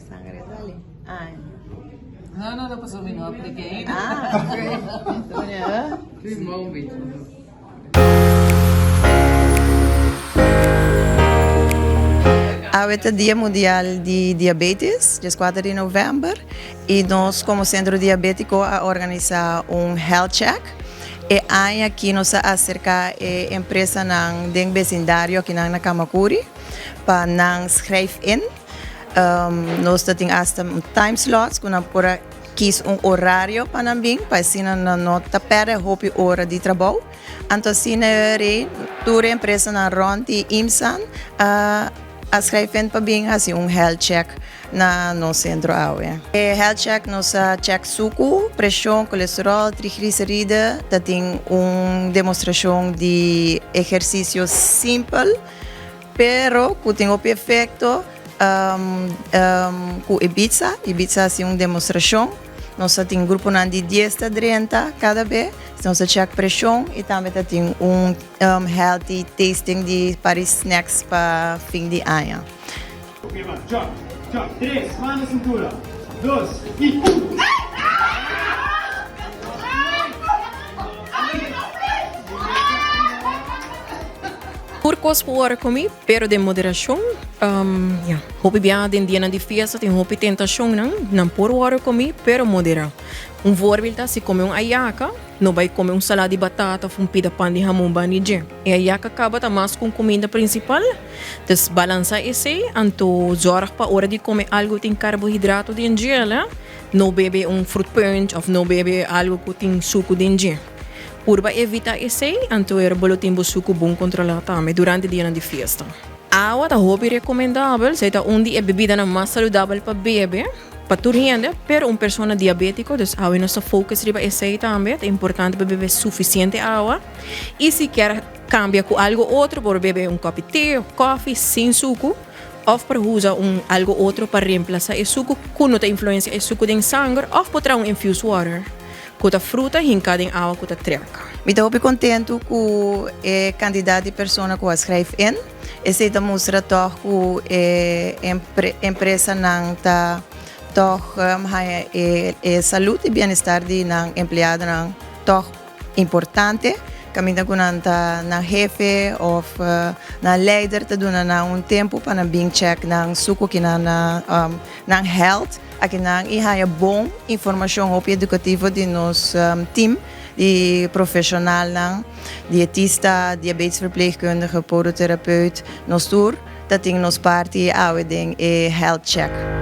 Sangre sali. Ai. No, no, no, pasobra mi no apliké ainda. Ah, ok. Limon bichi. Awe ta Dia Mundial di Diabetes, dieskuater di novèmber, i nos komo Sentro Diabétiko a organisá un health check. E aña aki nos a aserká e empresanan den besindario akinan na Kamakuri pa nan schrijf in. Nos ta tin asta un time slots ku nan por a kis un orario pa nan bin pa asina nan no ta pèrdè hopi ora di trabou. Anto asina e rei tur e empresanan rònt di IMSAN a a schrijf in pa bin hasi un health check na nos sentro awe. E health check nos a check suku, preshon, kolesteròl, trigliseride, ta tin un demostrashon di ehersisio simpel. Pero cu tin hopi efecto cu Ibiza. Ibiza haci un demostracion. Nos ta tin gruponan di dies ta drenta cada be. Nos ta check presion y tambe ta tin un healthy tasting di par di snacks pa fin di aña. Ok ba, jump, jump, tres, man na cintura, dos y un. Tur kos por wòrdu komí, pero den moderashon. Ya, hopi biaha den dianan di fiesta tin hopi tentashonnan. Nan por wòrdu komí, pero moderá. Un voorbeeld ta si kome un ayaka, no bai kome un salada di batata òf un pida pan di hamon banda di dje. E ayaka kaba ta mas ku un kuminda prinsipal. Dus balansá esei, anto zòrg pa ora di kome algu tin karbohidrato den dje, no bebe un fruit punch òf no bebe algu ku tin suku den dje. Purba evita esei, anto e bo lo tin bo suku bon kontrolá tambe durante dianan di fiesta. Awa ta hopi rekomendabel, esei ta un di e bebidanan mas saludabel pa bebe pa tur hende, pero un persona diabétiko, dus awe nos ta focus riba esei tambe, ta importante pa bebe sufisiente awa. I si kier kambia ku algu otro, por bebe un kòpi te òf kòfi sin suku, òf por usa un algu otro pa remplasá e suku ku no ta influensia e suku den sanger, òf por traha un infused water. Ku ta fruta hinká den awa ku ta trek. Mi ta hopi kontentu ku e kantidat di persona ku a skrijf in. Esei ta mustra tòg ku e empresanan ta tòg haña e salud i bienestar di nan empleadonan tòg importante. Kaminda ku nan ta nan hefe òf nan leider ta duna nan un tempu pa nan bin chèk nan suku kinan nan health. Akinan i haña bon informashon hopi edukativo di nos team di profeshonalnan, dietista, diabetesverpleegkundige, podoterapeut, nos tur ta tin nos parti awe den e health check.